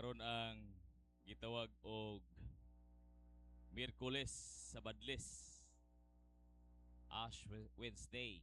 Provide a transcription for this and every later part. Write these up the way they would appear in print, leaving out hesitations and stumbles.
Karon ang gitawag og Miyerkules sa Badlis, Ash Wednesday.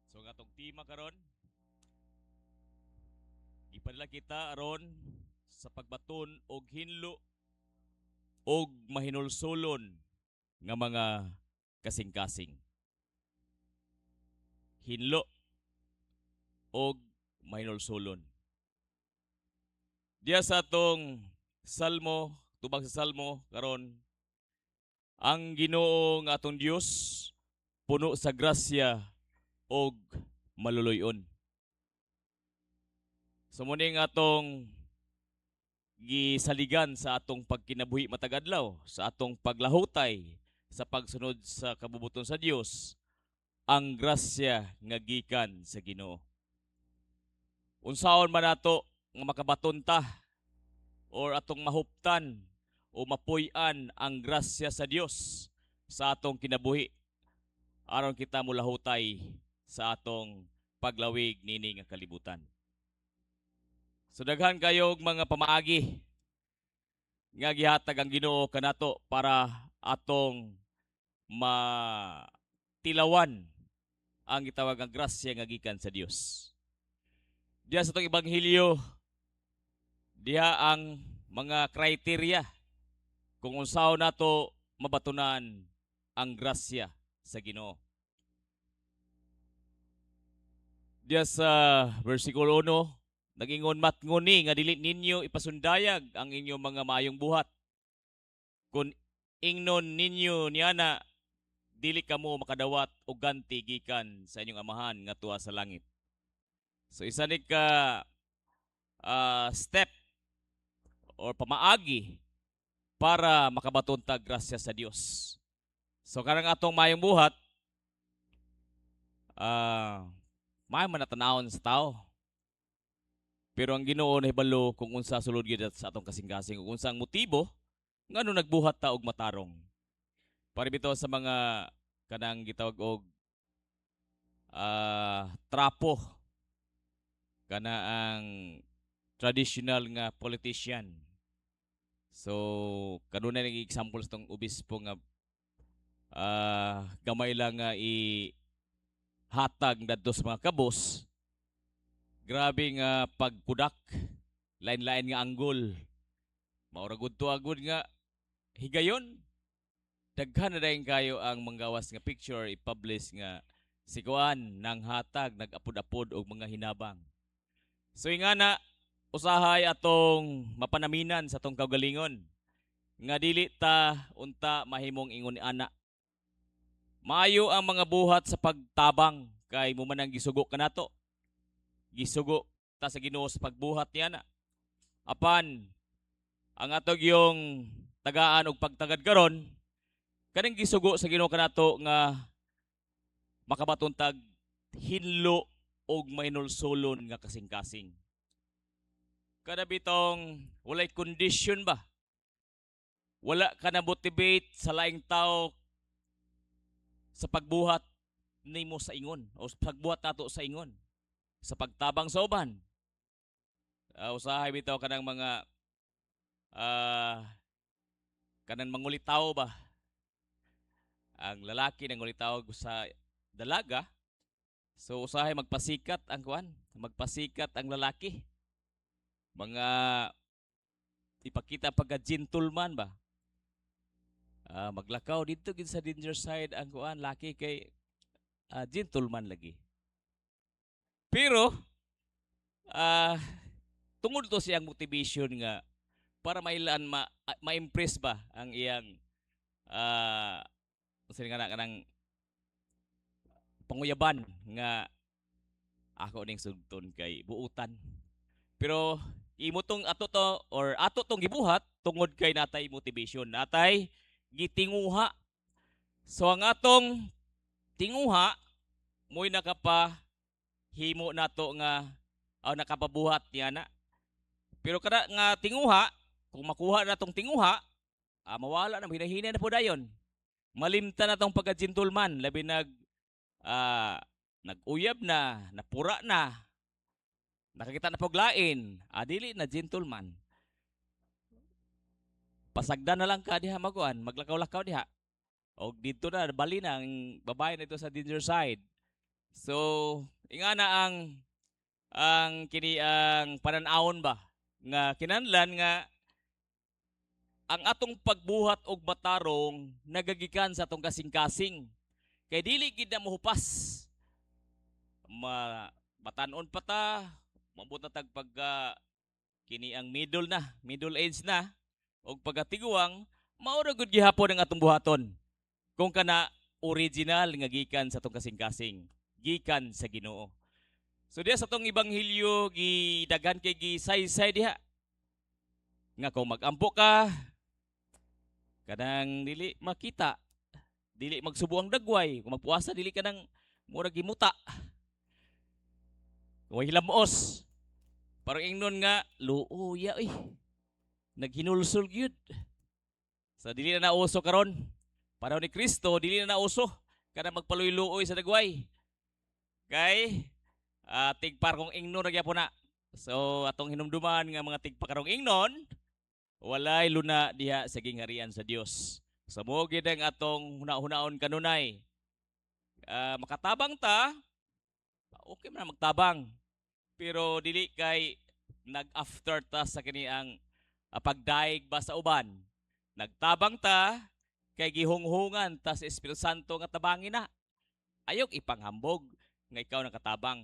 So ang atong tema karon, gipadala kita aron sa pagbaton og hinlo og mahinulsolon nga mga kasing-kasing. Hinlo og mahinulsolon. Diya sa atong Salmo, tubag sa Salmo karon, ang Ginoo nga atong Dios puno sa grasya og maluluy-on. So mao ning atong gisaligan sa atong pagkinabuhi matag adlaw, sa atong paglahutay sa pagsunod sa kabubuton sa Dios, ang grasya nga gikan sa Ginoo. Unsaon man nato nga makabaton ta or atong mahuptan o mapuy-an ang grasya sa Dios sa atong kinabuhi aron kita mulahutay sa atong paglawig nini nga kalibutan? So daghan kayog mga pamaagi nga gihatag ang Ginoo kanato para atong matilawan ang gitawag ang grasya nga gikan sa Dios. Diya sa atong ebanghelyo, diha ang mga criteria kung unsaon nato mabatunan ang grasya sa Ginoo. Diya sa versikulo 1, nagingon, "Matngon ni nga dili ninyo ipasundayag ang inyong mga maayong buhat. Kung ingnon ninyo niana, dili kamo makadawat og ganti gikan sa inyong Amahan nga tuwa sa langit." So isa ni ka step or pamaagi para makabaton ta grasya sa Dios. So karang atong maayong buhat, maayo man na tanawon sa tao. Pero ang Ginoo nahibalo kung unsa sulod gyud sa atong kasing-kasing ug unsang motibo ngano nagbuhat ta og matarong. Para bitaw sa mga kanang gitawag og trapo, kana ang traditional nga politician. So kanunay nag example sa tong obispo nga gamay lang nga i hatag ngadto sa mga kabos. Grabe nga pagkudak, lain-lain nga anggol. Mao ra gud to agud nga higayon. Daghan na dayon kayo ang manggawas nga picture i-publish nga si kuan nang hatag, nag-apod-apod og mga hinabang. So ingana usahay atong mapanaminan sa atong kaugalingon nga dili ta unta mahimong ingon ni ana. Maayo ang mga buhat sa pagtabang kay mao man ang gisugo kanato. Gisugo ta sa Ginoo sa pagbuhat niya na. Apan ang atog yung tagaan og pagtagad karon, kaning gisugo sa Ginoo kanato nga makabaton tag hinlo og mainulsolon nga kasing-kasing. Kada bitong walay condition ba? Wala ka na motivate sa laing tao sa pagbuhat nimo sa ingon o sa pagbuhat nato sa ingon sa pagtabang sa uban. Usahay bitaw kanang mga kanang mangulitaw ba? Ang lalaki nangulitaw sa dalaga. So usahay magpasikat ang kuan, magpasikat ang lalaki. Mga ipakita pagka gentleman ba? Maglakaw dito gid sa danger side ang kuan laki kay gentleman lagi. Pero tungod to siyang motivation nga para mailan ma-impress ba ang iyang unsa nga na kanang panguyaban nga ako ning sugton kay buutan. Pero imo tong ato to or ato tong gibuhat tungod kay natay motivation, natay gitinguha. So ang atong tinguha mo'y nakapa himo nato nga o nakapabuhat niya na. Pero kada nga tinguha, kung makuha na tong tinguha, mawala na, hinahinay na po dayon. Malimta na tong pagka-gentleman, labi nag-uyab na, napura na, nakakita na poglain, dili na gentleman. Pasagdan na lang ka diha maguan, maglakaw-lakaw diha. Og dito na bali na ang babae na ito sa danger side. So, ingana ang kini ang panan-awon ba nga kinahanglan nga ang atong pagbuhat og matarong nagagikan sa atong kasing-kasing. Kay dili gid na mohupas. Ma batanon pa ta, mabot na tag pagka kini ang middle na, middle age na og pagkatiguang, mao ra gud gihapon ang atong buhaton. Kung kana original nga gikan sa atong kasing-kasing, gikan sa Ginoo. So diha sa atong ebanghelyo, gidaghan kay gisaysay diha. Nga kung magampo ka, kanang dili makita, dili magsubo ang dagway, kung magpuasa, dili ka nang murag gimuta. Way hilamos. Parang ingnon nga luoya oy. Naghinulsol gyud. Sa dili na nauso karon. Panahon ni Kristo, dili na nauso kana magpaluy-luoy sa dagway. Kay tigparkong ingnon ra gyapon na. So atong hinumduman nga mga tigpakarong ingnon, walay luna diha sa gingharian sa Dios. So mo gid ang atong huna-hunaon kanunay. Makatabang ta, okay man na magtabang. Pero dili kay nag-after ta sa kini ang pagdaig ba sa uban. Nagtabang ta kay gihunghungan ta sa Espiritu Santo nga tabangin na. Ayok ipanghambog nga ikaw nakatabang.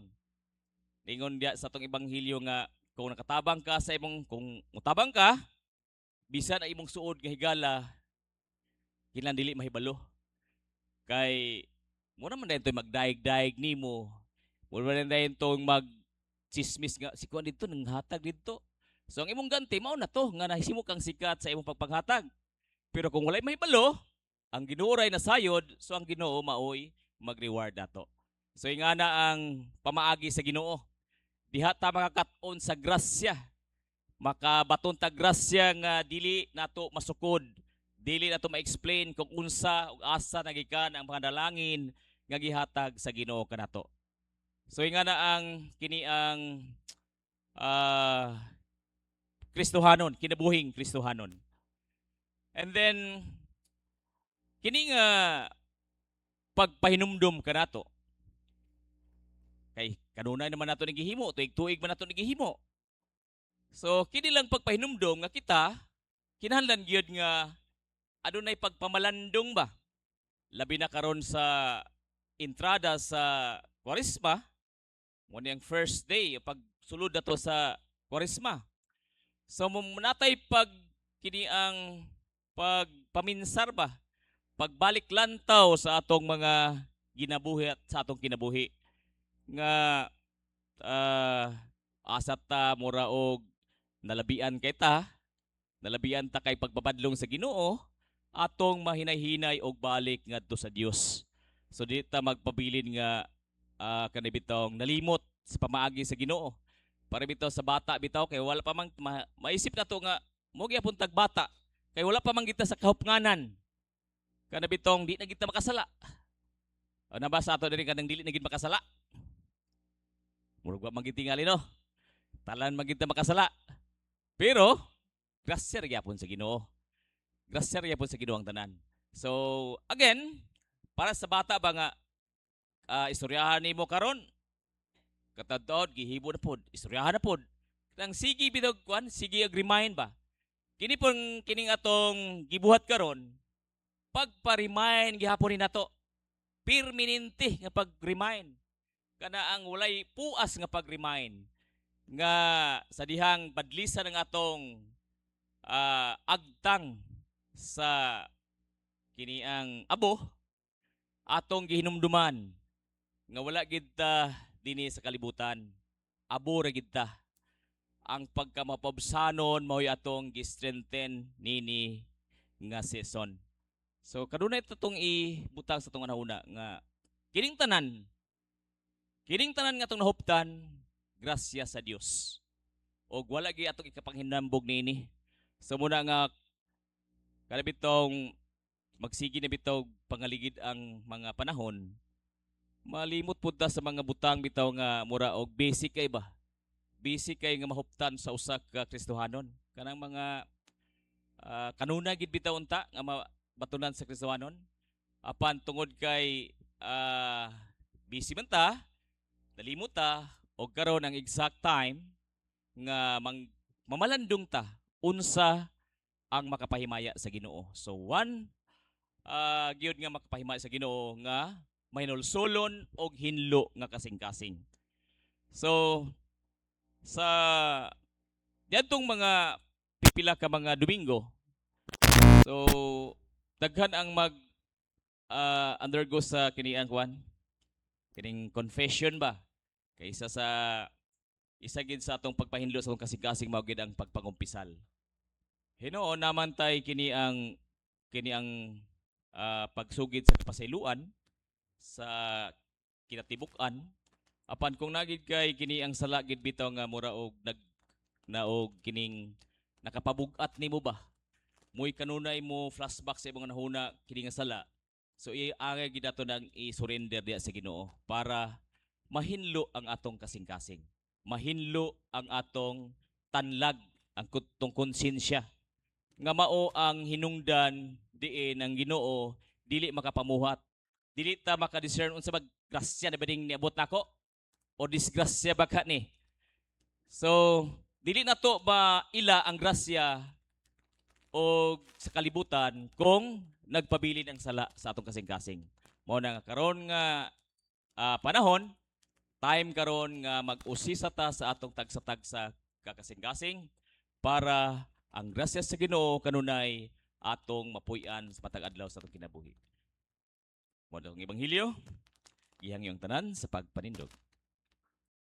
Ingon diya sa atong ebanghelyo nga kung nakatabang ka sa imong, kung mutabang ka bisan ang imong suod nga higala, kinahanglan dili mahibalo. Kay mo naman dayon to'y magdaig-daig nimo. Mo naman dayon tong mag chismis nga si kuan didto nanghatag didto. So ang imong ganti mao na to nga nahimo kang sikat sa imong pagpanghatag. Pero kung walay mahibalo, ang Ginoo ray nasayod, so ang Ginoo maoy mag-reward ato. So ingana ang pamaagi sa Ginoo. Diha ta makakat-on sa grasya. Makabaton ta grasya nga dili nato masukod, dili nato ma-explain kung unsa ug asa nagikan ang mga dalangin nga gihatag sa Ginoo kanato. So ingana ang kini ang Kristohanon, kinabuhing Kristohanon. And then kini nga pagpahinumdum kanato kay kanunay naman nato ni gihimo, tuig-tuig man nato ni gihimo. So kini lang pagpahinumdum nga kita kinahanglan gyud nga adunay pagpamalandong ba. Labi na karon sa entrada sa Kwaresma, mo ni ang first day pagsulod nato sa Kwaresma. So natay pag kini ang pagpaminsar ba, pagbalik lantaw sa atong mga ginabuhi at sa atong kinabuhi nga asa ta mura og nalabian kay ta, nalabian ta kay pagpabadlong sa Ginoo, atong mahinay-hinay og balik ngadto sa Dios. So di ta magpabilin nga kanay bitong nalimot sa pamaagi sa Ginoo. Para bitaw sa bata bitaw kay wala pa mang maisip nato nga mo gyapon tag bata kay wala pa man kita sa kahupnganan. Kana bitong di na kita makasala. O, nabasa ato diri kanang dili na gid makasala. Murag wa man gid tingali, no. Talan man gid ta makasala. Pero grasya ra gyapon sa Ginoo. Grasya ra gyapon sa Ginoo ang tanan. So again, para sa bata ba nga istoryahan nimo karon, katadod gihibo na pod, istoryahan na pod. Nang sige bitog kuan, sige og remind ba. Kini pong kining atong gibuhat karon, pagpa-remind gihapon ni nato. Permanente nga pag-remind. Kana ang walay puas nga pag-remind nga sa dihang badlisan ang atong agtang sa kini ang abo, atong gihinumduman nga wala gid ta dinhi sa kalibutan, abo ra gid ta. Ang pagkamapabsanon mao'y atong gi-strengthen nini nga season. So kanunay ito tong ibutang sa atong una nga kining tanan nga atong nahuptan, grasya sa Dios og wala gyud atong ikapanghinambog niini. So muna nga kada bitong magsige na bitaw pangaligid ang mga panahon, malimot pud ta sa mga butang bitaw nga mura og basic kay ba, basic kay nga mahuptan sa usa ka Kristohanon, kanang mga Kanunay gid bitaw unta nga mabatunan sa Kristohanon. Apan tungod kay busy man ta, nalimot ta, og karon ang exact time nga mamalandong ta unsa ang makapahimaya sa Ginoo. So one gyud nga makapahimaya sa Ginoo nga mahinulsulon og hinlo nga kasing-kasing. So sa diadtong mga pipila ka mga Domingo, so daghan ang mag undergo sa kini ang kwan, kining confession ba, kaysa sa isa gid sa atong pagpahinlo sa atong kasing-kasing, mao gid ang pagpangumpisal. Hinuon naman tay kini ang pagsugid sa kapasayloan sa kinatibuk-an, apan kung nagid kay kini ang sala gid bitaw nga mura og nag naog kining nakapabug-at nimo ba, mo'y kanunay mo flashback sa imong nahuna kini nga sala, so iangay gid ato nang i-surrender diya sa Ginoo para mahinlo ang atong kasing-kasing, mahinlo ang atong tanlag, ang atong konsensya nga mao ang hinungdan diin ang Ginoo dili makapamuhat, dili ta maka-discern unsa ba, grasya na ba ding niabot nako o disgrasya ba ka ni. So dili na to ba ila ang grasya o sa kalibutan kung nagpabilin ang sala sa atong kasing-kasing. Mao na nga karon nga panahon, time karon nga mag-usisa ta sa atong tagsa-tagsa kakasing-kasing para ang grasya sa Ginoo kanunay atong mapuy-an sa matag adlaw sa atong kinabuhi. Mao ang ebanghelyo. Gihangyo ang tanan sa pagpanindog.